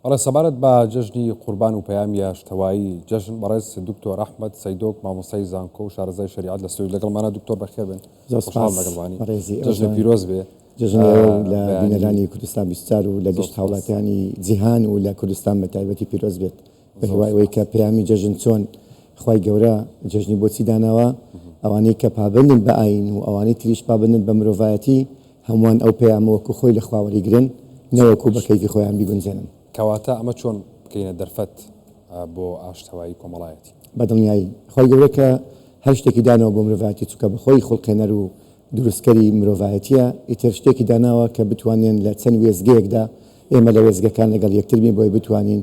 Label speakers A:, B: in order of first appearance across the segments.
A: بەڵێ سەبارەت بە جەژنی قوربان و پەیامی ئاشتەوایی جەژن بەڕێز دکتۆر ئەحمەد سەیدۆک مامۆستای زانکۆ و شارەزای شەریعەت لە سوید لەگەڵمانە دکتۆر بەخێر بێن
B: زۆر
A: خۆشحاڵم
B: سپاس
A: لەگەڵبانی
B: بەڕێزی
A: جەژنت
B: ئەوزان
A: پیرۆز بێ
B: جەژنی ئێوە و لە
A: بەیانی
B: بینەرانی کوردستان 24 و لە
A: زۆر
B: گشت
A: سپاس
B: هاوڵاتیانی جیهان و لە کوردستان بە تایبەتی پیرۆز بێت بە
A: زۆر
B: هیوای ئەوەی
A: سپاس
B: کە پەیامی جەژن چۆن خوای گەورە جەژنی بۆچی داناوە ئەوانەی کە پابەندن بە ئایین و ئەوانەی تریش پابەندن بە مرۆڤایەتی هەمووان ئەو پەیامە وەکو خۆی لە خوا وەریگرن
A: زۆر
B: نەوەکو بە
A: باش.
B: کەیفی خۆیان بیگونجێنن.
A: کەواتە ئەمە چۆن بکەینە دەرفەت بۆ ئاشتەوایی کۆمەڵایەتی؟
B: بە دڵنیایی خوای گەورە کە هەر شتێکی داناوە بۆ مرۆڤایەتی چونکە بە خۆی خوڵقێنەر و دروستکەری مرۆڤایەتیە ئیتر شتێکی داناوە کە بتوانێن لە چەند وێستگەیەکدا ئێمە لە وێستگەکان لەگەڵ یەکتر بین بۆی بتوانین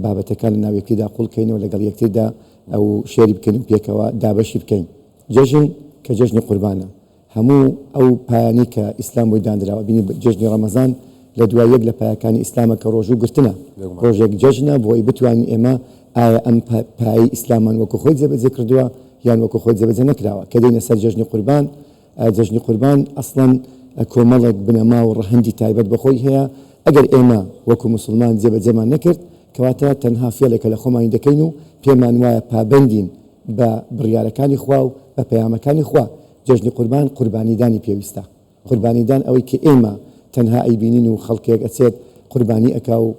B: بابەتەکان لە ناو یەکتریدا قوڵ کەین و لەگەڵ یەکتردا ئەو share ی بکەین و پێکەوە دابەشی بکەین جەژن کە جەژنی قوربانە هەموو ئەو پایانەی کە ئیسلام بۆی داندراوە بینی جەژنی ڕەمەزان لە دوای یەک لە پایەکانی ئیسلامە کە ڕۆژوو گرتنە ڕۆژێک جەژنە بۆ ئەوی بتوانین ئێمە ئایا ئەم پایەی ئیسلامان وەکو خۆی جێبەجێ کردووە یان وەکو خۆی جێبەجێ نەکراوە کە دێینە سەر جەژنی قوربان جەژنی قوربان ئەسڵەن کۆمەڵێک بنەما و ڕەهەندی تایبەت بە خۆی هەیە ئەگەر ئێمە وەکو موسڵمان جێبەجێمان نەکرد کەواتە تەنها فێڵێکە لە خۆمانی دەکەین و پێمان وایە پابەندین بە بڕیارەکانی خوا و بە پەیامەکانی خوا، جەژنی قوربان قوربانیدانی پێویستە، قوربانیدان ئەوەی کە ئێمە تەنها ئەیبینین و خەڵکێک ئەچێت قوربانی ئەکا و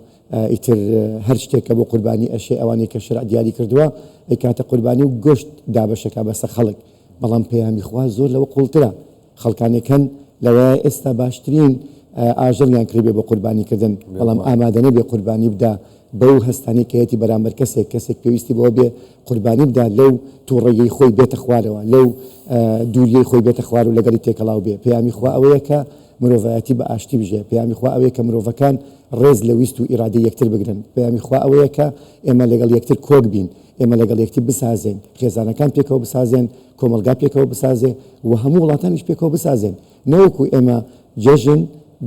B: ئیتر هەر شتێک کە بۆ قوربانی ئەشێ ئەوانەی کە شەرع دیاری کردووە ئەیکاتە قوربانی و گۆشت دابەشەکا بەسەر خەڵک، بەڵام پەیامی خوا زۆر لەوە قوڵترە، خەڵکانێک هەن لەوەیە ئێستا باشترین ئاژەڵیان کڕیبێ بۆ قوربانی کردن بەڵام ئامادە نەبێ قوربانی بدا بەو هەستانەی کە یەتی بەرامبەر کەسێک کەسێک پێویستی بەوە بێ قوربانی بدا لەو توڕەیەی خۆی بێتە خوارەوە لەو دووریەی خۆی بێتە خوار و لەگەڵی تێکەڵاو بێ پەیامی خوا ئەوەیە کە مرۆڤایەتی بە ئاشتی بژێ پەیامی خوا ئەوەیە کە مرۆڤەکان ڕێز لە ویست و ئیرادەی یەکتر بگرن پەیامی خوا ئەوەیە کە ئێمە لەگەڵ یەکتر کۆک بین ئێمە لەگەڵ یەکتری بسازێین، خێزانەکان پێکەوە بسازێن، کۆمەڵگا پێکەوە بسازێ و هەموو وڵاتانیش پێکەوە بسازێن. نەوەکو ئێمە جەژن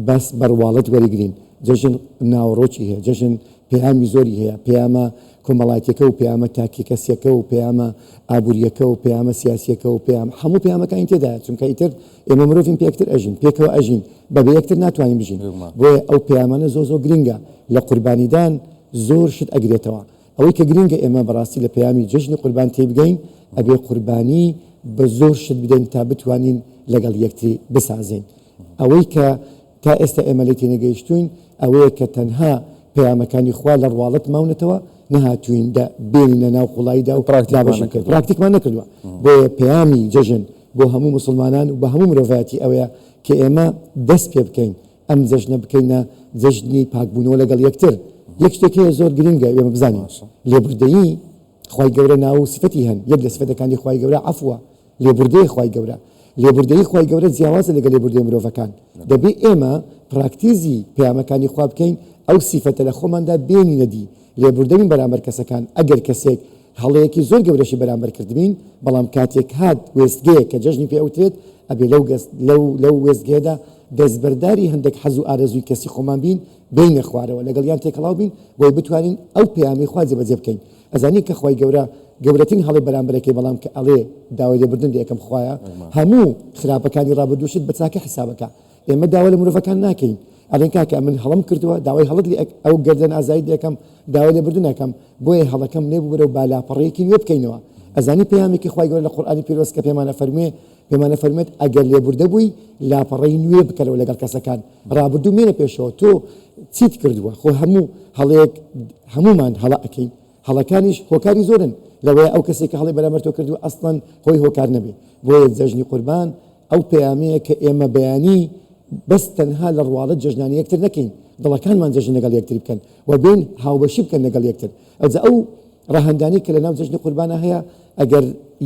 B: بەس بە ڕواڵەت وەریگرین. جەژن ناوەڕۆکی هەیە، جەژن پەیامی زۆری هەیە، پەیامە کۆمەڵایەتیەکە و پەیامە تاکەکەسیەکە و پەیامە ئابووریەکە و پەیامە سیاسیەکە و پەیام هەموو پەیامەکانی تێدایە، چونکە ئیتر ئێمە مرۆڤین پێکتر ئەژین، پێکەوە ئەژین، بەبێ یەکتر ناتوانین بژین. بۆیە ئەو پەیامانە زۆر زۆر گرنگە. لە قوربانیدان زۆر شت ئەگرێتەوە. ئەوەی کە گرینگە ئێمە بەڕاستی لە پەیامی جەژنی قوربان تێبگەین، ئەبێ قوربانی بە زۆر شت بدەین تا بتوانین لەگەڵ یەکتری بسازین. ئەوەی کە تا ئێستا ئێمە لێی تێنەگەیشتووین ئەوەیە کە تەنها پەیامەکانی خوا لە ڕواڵەت ماونەتەوە، نەهاتووین دە بێنینە ناو قوڵاییدا و دابەشی بکەین، پراکتیکمان نەکردووە. بۆیە پەیامی جەژن بۆ هەموو موسڵمانان و بە هەموو مرۆڤایەتی ئەوەیە کە ئێمە دەست پێ بکەین ئەم جەژنە بکەینە جەژنی پاکبوونەوە لەگەڵ یەکتر. یەک شتێک هەیە زۆر گرنگە ئێمە بزانین، لێبوردەیی خوای گەورە ناو و سفەتی هەن، یەک لە سفەتەکانی خوای گەورە عەفوە، لێبوردەیە خوای گەورە. لێبوردەیی خوای گەورە جیاوازە لەگەڵ لێبوردەی مرۆڤەکان. دەبێ ئێمە پراکتیزی پەیامەکانی خوا بکەین، ئەو سیفەتە لە خۆماندا بێنینە دی، لێبوردە بین بەرامبەر کەسەکان، ئەگەر کەسێک هەڵەیەکی زۆر گەورەشی بەرامبەر کردبین، بەڵام کاتێک هات وێستگەیەک کە جەژنی پێ ئەوترێت، ئەبێ لەو لەو لەو وێستگەیەدا دەستبەرداری هەندێک حەز و ئارەزووی کەسی خۆمان بین، بێینە خوارەوە، لەگەڵیان تێکەڵاو بین، بۆی بتوانین ئەو پەیامەی خوا جێبەجێ بکەین. ئەزانی کە خوای گەورە گەورەترین هەڵەی بەرامبەرەکەی بەڵام کە ئەڵێ داوای لێبوردن لێ ئەکەم خوایە هەموو خراپەکانی ڕابردووشت بە چاکە حیساب ئەکا. ئێمە داوا لە مرۆڤەکان ناکەین ئەڵێن کاکە ئەمن هەڵەم کردووە داوای هەڵەت لێ ئەو گەردەن ئازایت لێ ئەکەم داوای لێبوردن ئەکەم بۆیە هەڵەکەم لێ ببورە و با لاپەڕەیەکی نوێ بکەینەوە ئەزانی پەیامێکی خوای گەورە لە قورئانی پیرۆز کە پێمان ئەفەرموێ پێمان ئەفەرموێت ئەگەر لێبوردە بووی لاپەڕەی نوێ بکەرەوە لەگەڵ کەسەکان ڕابردوو مێنە پێشەوە تۆ چیت کردووە خۆ هەموو هەڵەیەک هەموومان هەڵە ئەکەین هەڵەکانیش هۆکاری زۆرن لەوەیە ئەو کەسێک کە هەڵەی بەرامبەر تۆ کردووە ئەسڵەن هۆی هۆکار نەبێ بۆیە جەژنی قوربان ئەو پەیامەیە کە ئێمە بەیانی بەس تەنها لە ڕواڵەت جەژنانی یەکتر نەکەین، دڵەکانمان جەژن لەگەڵ یەکتری بکەن و بێین هاوبەشی بکەن لەگەڵ یەکتر. ئەوجا ئەو ڕەهەندانەی کە لەناو جەژنی قوربانا هەیە ئەگەر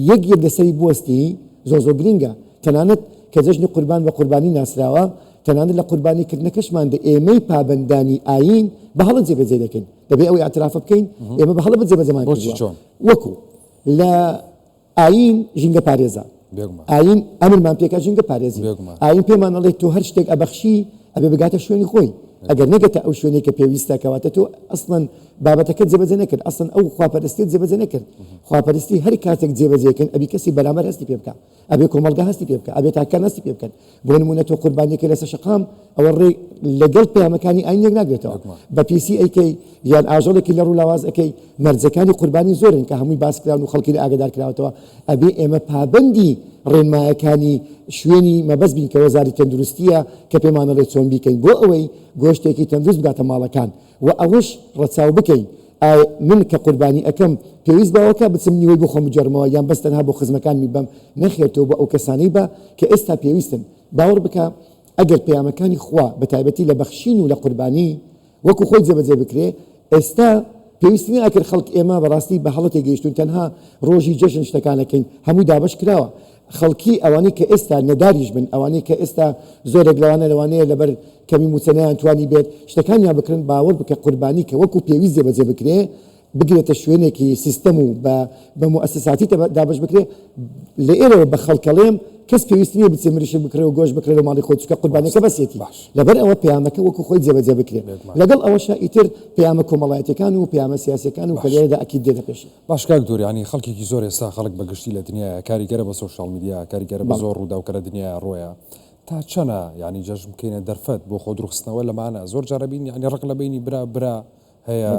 B: یەک یەک لەسەری بوەستین زۆر زۆر گرینگە. تەنانەت کە جەژنی قوربان بە قوربانی ناسراوە، تەنانەت لە قوربانی کردنەکەشماندا ئێمەی پابەندانی ئایین بە هەڵە جێبەجێی دەکەین. دەبێ ئەو ئیعترافە بکەین ئێمە بە هەڵە جێبەجێمان کردووە. وەکو لە ئایین ژینگە پارێزە. ئایین ئەمرمان پێکا ژینگە پارێزی. ئایین پێمان ئەڵێ تۆ هەر شتێک ئەبەخشی ئەبێ بگاتە شوێنی خۆی. ئەگەر نەگەتە ئەو شوێنەی کە پێویستە کەواتە تۆ ئەسڵەن بابەتەکەت جێبەجێ نەکرد ئەسڵەن ئەو خواپەرستیت جێبەجێ نەکرد خواپەرستی هەر کاتێک جێبەجێکن ئەبی کەسی بەرامبەر هەستی پێ بکە ئەبێ کۆمەڵگا هەستی پێ بکە ئەبێ تاکەکان هەستی پێ بکەن بۆ نمونە تۆ قوربانیەکەی لەسەر شەقام ئەوە ڕێ لەگەڵ پەیامەکانی ئاین یەک ناگرێتەوە بە پیسی ئەیکەی یان ئاژەڵێکی لەڕ و لاواز ئەکەی مەرجەکانی قوربانی زۆرن کە هەمووی باس کراون و خەڵکی لە ئاگادار کراوەتەوە ئەبێ ئێمە پابەندی ڕێنمایەکانی شوێنی مەبەست بین کە وەزاری تەندروستیە کە پێمان ئەڵێ چۆن بیکەین بۆ ئەوەی گۆشتێکی تەندروست بگاتە ماڵەکان و ئەوەش ڕەچاو بکەین ئای من کە قوربانی ئەکەم پێویست بەوەکە بچم نیوەی بۆ خۆم بگێڕمەوە یان بەس تەنها بۆ خزمەکانمی بەم نەخێر تۆ بۆ ئەو کەسانەی بە کە ئێستا پێویستن باوەڕ بکە ئەگەر پەیامەکانی خوا بە تایبەتی لە بەخشین و لە قوربانی وەکو خۆی جێبەجێ بکرێ ئێستا پێویستی نەئەکرد خەڵک ئێمە بەڕاستی بە هەڵە تێگەیشتوون تەنها ڕۆژی جەژن شتەکان ئەکەین هەمووی دابەش کراوە خەڵکی ئەوانەی کە ئێستا نەداریش بن ئەوانەی کە ئێستا زۆرێک لەوانە لەوانەیە لەبەر کەمی موچە نەیان توانی بێت شتەکانیان بکرن باوەڕ بکە قوربانی کە وەکو پێویست جێبەجێ بکرێ بگرێتە شوێنێکی سیستەم و بە بە موئەسەساتی دابەش بکرێ لە ئێرەوە بە خەڵکەڵێم کەس پێویستی نیە بچێ مریشک بکڕێ و گۆشت بکڕێ لە ماڵی خۆی چونکە قوربانیەکە بەسیەتی
A: باش.
B: لەبەر ئەوە پەیامەکە وەکو خۆی جێبەجێ بکرێ
A: بێگومان.
B: لەگەڵ ئەوەشا ئیتر پەیامە کۆمەڵایەتیەکان و پەیامە سیاسیەکان و کە
A: باش.
B: لێرەدا ئەکید دێتە پێشێ.
A: باش کاک دکتۆر یانی خەڵکێکی زۆر ئێستا خەڵک بە گشتی لە دنیایە کاریگەرە بە سۆشیاڵ میدیا کاریگەرە بە
B: بەڵێ.
A: زۆر ڕووداو کە لە دنیایا ڕۆیە تا چەنە یانی جەژن بکەینە دەرفەت بۆ خۆ دوورخستنەوە لەمانە زۆر جار ئەبینی یانی ڕق لە بەینی برا برا هەیە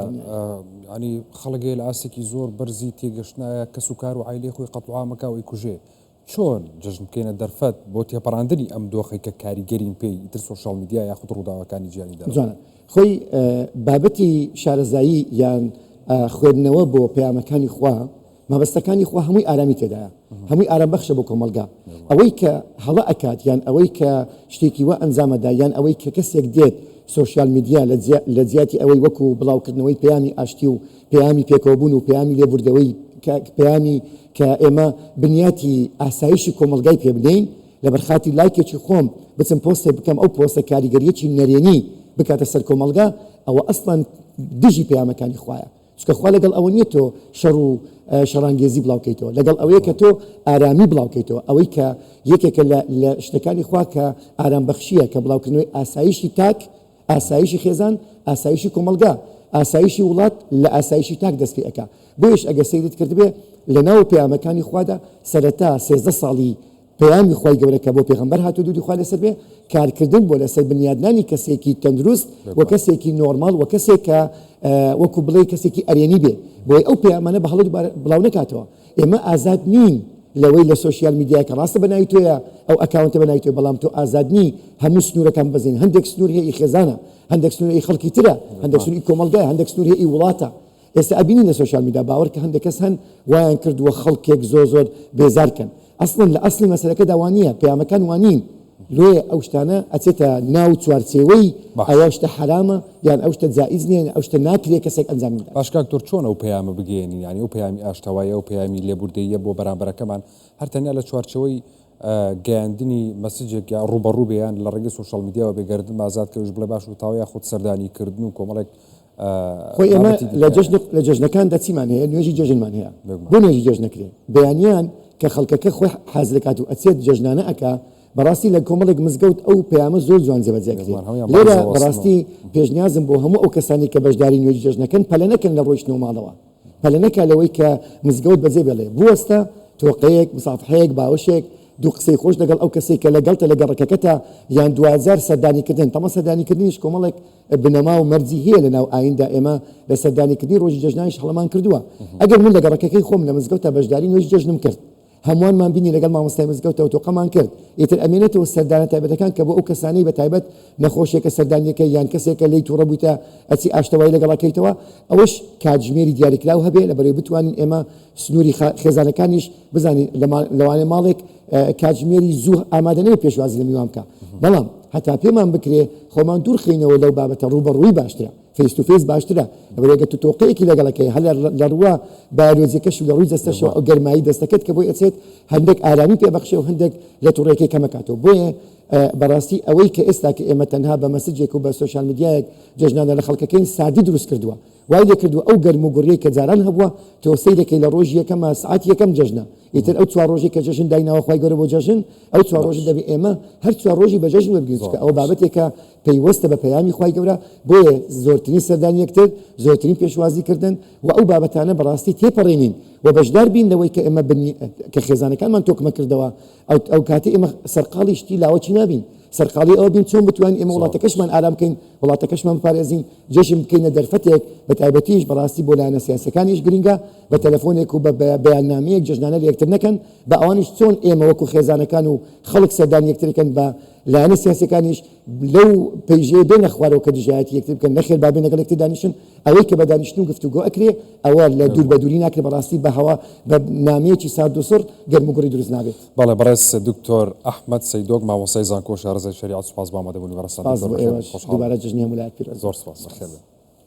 A: یانی خەڵک هەیە لە ئاستێکی زۆر بەرزی تێگەشتنایە کەس و کار و عایلەی خۆی قەتڵ عام ئەکا و ئەیکوژێ چۆن جەژن بکەینە دەرفەت بۆ تێپەڕاندنی ئەم دۆخەی کە کاریگەرین پێی ئیتر سۆشیاڵ میدیا یاخود ڕووداوەکانی جیهانی دەرەوە؟
B: جوانە خۆی بابەتی شارەزایی یان خوێندنەوە بۆ پەیامەکانی خوا مەبەستەکانی خوا هەمووی ئارامی تێدایە هەمووی ئارام بەخشە بۆ کۆمەڵگا ئەوەی کە هەڵە ئەکات یان ئەوەی کە شتێکی وا ئەنجامەدا یان ئەوەی کە کەسێک دێت سۆشیال میدیا لە جیاتی ئەوەی وەکو بڵاوکردنەوەی پەیامی ئاشتی و پەیامی پێکەوەبوون و پەیامی لێبوردەوەی پەیامی کە ئێمە بنیاتی ئاسایشی کۆمەڵگای پێ بنێین لەبەر خاتری لایکێکی خۆم بچم پۆستێک بکەم ئەو پۆستە کاریگەریەکی نەرێنی بکاتە سەر کۆمەڵگا ئەوە ئەسڵەن دژی پەیامەکانی خوایە چونکە خوا لەگەڵ ئەوە نییە تۆ شەڕ و شەڕانگێزی بڵاو کەیتەوە، لەگەڵ ئەوەیە کە تۆ ئارامی بڵاو کەیتەوە، ئەوەی کە یەکێکە لە لە شتەکانی خوا کە ئارام بەخشییە کە بڵاوکردنەوەی ئاسایشی تاک، ئاسایشی خێزان، ئاسایشی کۆمەڵگا، ئاسایشی وڵات لە ئاسایشی تاک دەست پێ ئەکا. بۆیەش ئەگەر سەیرت کردبێ لە ناو پەیامەکانی خوادا سەرەتا 13 ساڵی پەیامی خوای گەورە کە بۆ پێغەمبەر هاتووە دروودی خوای لەسەر بێ، کارکردن بووە لەسەر بنیادنانی کەسێکی تەندروست و کەسێکی نۆرماڵ و کەسێک کە وەکو بڵێی کەسێکی ئەرێنی بێ بۆی ئەو پەیامانە بە هەڵە دووبارە بڵاو نەکاتەوە. ئێمە ئازاد نین لەوەی لە سۆشیال میدیا کە ڕاستە بە ناوی تۆیە ئەو ئەکاونتە بە ناوی تۆیە بەڵام تۆ ئازاد نی هەموو سنوورەکان ببەزێنی هەندێک سنوور هەیە ئی خێزانە هەندێک سنوور ئی خەڵکی ترە هەندێک سنوور ئی کۆمەڵگایە هەندێک سنوور هەیە ئی وڵاتە ئێستا ئەبینین لە سۆشیال میدیا باوەڕ کە هەندێک کەس هەن وایان کردووە خەڵکێک زۆر زۆر بێزار کەن ئەسڵەن لە ئەسڵی مەسەلەکەدا وانییە پەیامەکان وانین لۆیە ئەو شتانە ئەچێتە ناو چوارچێوەی
A: باش.
B: ئەوە شتە حەرامە یان ئەو شتە جائیز نییە یان ئەو شتە ناکرێ کەسێک ئەنجامی بدات.
A: باش کاک دکتۆر چۆن ئەو پەیامە بگەیەنین یانی ئەو پەیامی ئاشتەواییە ئەو پەیامی لێبوردەییە بۆ بەرامبەرەکەمان هەر تەنیا لە چوارچێوەی گەیاندنی مەسجێک یا ڕووبەڕوو بێ یان لە ڕێگەی سۆشیال میدیاوە بێ گەردن ئازاد کە ئەویش بڵێ باش و تاوە یاخود سەردانی کردن و کۆمەڵێک
B: خۆی ئێمە
A: بابەتی
B: لە
A: دیکە
B: جەژن لە جەژنەکاندا چیمان هەیە نوێژی جەژنمان هەیە
A: بێگومان.
B: بۆ نوێژی جەژن ئەکرێ بەیانیان کە خەڵکەکە خۆی حازر ئەکات و ئەچێت جەژنانە ئەکا بەڕاستی لە کۆمەڵێک مزگەوت ئەو پەیامە زۆر جوان جێبەجێ ئەکرێ
A: بێگومان هەموویان
B: لێرە
A: بەڕێزەوە ئەوەستنەوە.
B: بەڕاستی پێشنیازم بۆ هەموو ئەو کەسانەی کە بەشداری نوێژی جەژنەکەن پەلە نەکەن لە ڕۆیشتنەوە ماڵەوە پەلە نەکە لەوەی کە مزگەوت بەجێ بێڵێ بوەستە تۆقەیەک مسافحەیەک باوەشێک دوو قسەی خۆش لەگەڵ ئەو کەسەی کە لەگەڵتە لە گەڕەکەکەتە یان دواجار سەردانیکردن تەمە سەردانیکردنیش کۆمەڵێک بنەما و مەرجی هەیە لە ناو ئاییندا ئێمە لە سەردانیکردنی ڕۆژی جەژنانیش هەڵەمان کردووە ئەگەر من لە گەڕەکەکەی خۆم لە مزگەوتا بەشداری نوێژی جەژنم کرد هەمووانمان بینی لەگەڵ مامۆستای مزگەوتەوە تۆقەمان کرد ئیتر ئەمێنێتەوە سەردانە تایبەتەکان کە بۆ ئەو کەسانەی بە تایبەت نەخۆشێکە سەردانیەکە یان کەسێکە لێی توڕە بوویتە ئەچی ئاشتەوایی لەگەڵ ئەکەیتەوە ئەوەش کاتژمێری دیاریکراو هەبێ لەبەرەوەی بتوانین ئێمە سنووری خێزانەکانیش بزانین لەوانەیە ماڵێک کاتژمێری زوو ئامادە نەبێت پێشوازی لە میوان بکا بەڵام هەتا پێمان بکرێ خۆمان دوور خەینەوە لەو بابەتە ڕووبەڕووی باشترە face to face باشترە لەبەرئەوەی گەر تۆ تۆقەیەکی لەگەڵ ئەکەی هەر لە ڕووە بایۆلۆجیەکەش و لە ڕووی جەستەشەوە ئەو گەرمایی دەستەکەت کە بۆی ئەچێت هەندێک ئارامی پێ بەخشێ و هەندێک لە توڕەیەکەی کەمەکاتەوە بۆیە بەڕاستی ئەوەی کە ئێستا کە ئێمە تەنها بە مەسجێک و بە سۆشیال میدیایەک جەژنانە لە خەڵکەکەین ساردی دروست کردووە وای لێکردووە ئەو گەرم و گوڕیەی کە جاران هەبووە تۆ سەیرەکەی لە ڕۆژی یەکەما سعاتی یەکەم جەژنە ئیتر ئەو چوار ڕۆژەی کە جەژن دایناوە خوای گەورە بۆ جەژن ئەو چوار ڕۆژە
A: باش
B: دەبێ ئێمە هەر چوار ڕۆژی بە جەژن وەربگرین
A: زۆر
B: چونکە ئەوە
A: باش.
B: بابەتێکە. پەیوەستە بە پەیامی خوای گەورە، بۆیە زۆرترین سەردانی یەکتر، زۆرترین پێشوازی کردن و ئەو بابەتانە بەڕاستی تێپەڕێنین و بەشدار بین لەوەی کە ئێمە کە خێزانەکانمان تۆکمە کردەوە ئەو ئەو کاتەی ئێمە سەرقاڵی شتی لاوەکی نابین، سەرقاڵی ئەوە بین چۆن بتوانین ئێمە وڵاتەکەشمان ئارام بکەین، وڵاتەکەشمان بپارێزین، جەژن بکەینە دەرفەتێک، بە تایبەتیش بەڕاستی بۆ لایەنە سیاسیەکانیش گرینگە بە تەلەفۆنێک و بە بەیاننامەیەک جەژنانە لە یەکتر نەکەن، با ئەوانیش چۆن ئێمە وەکو خێزانەکان و خەڵک سەردانی یەکتر بکەن با لایەنە سیاسیەکانیش لەو پەیژەیە بێنە خوارەوە کە دژایەتی یەکتر بکەن، نەخێر با بێن لەگەڵ یەکتر دانیشن، ئەوەی کە بە دانیشتن و گفتوگۆ ئەکرێ ئەوە لە دوور بە دووری ناکرێ بەڕاستی بە هەوا بە نامەیەکی سارد و سڕ گەرموگوڕی دروست نابێت.
A: بەڵێ بەڕێز دکتۆر ئەحمەد سەیدۆک مامۆستای زانکۆ و شارەزای شەریعەت سوپاس بۆ ئامادەبوونی بەڕێزتان
B: سوپاس
A: دکتۆر
B: بۆ
A: بەخێر بێن
B: ئێوەش
A: خۆشحاڵ
B: دووبارە جەژنی هەموو لایەک پیرۆز
A: زۆر
B: بێت
A: سوپاس بەخێر
B: سوپاس.
A: بێن.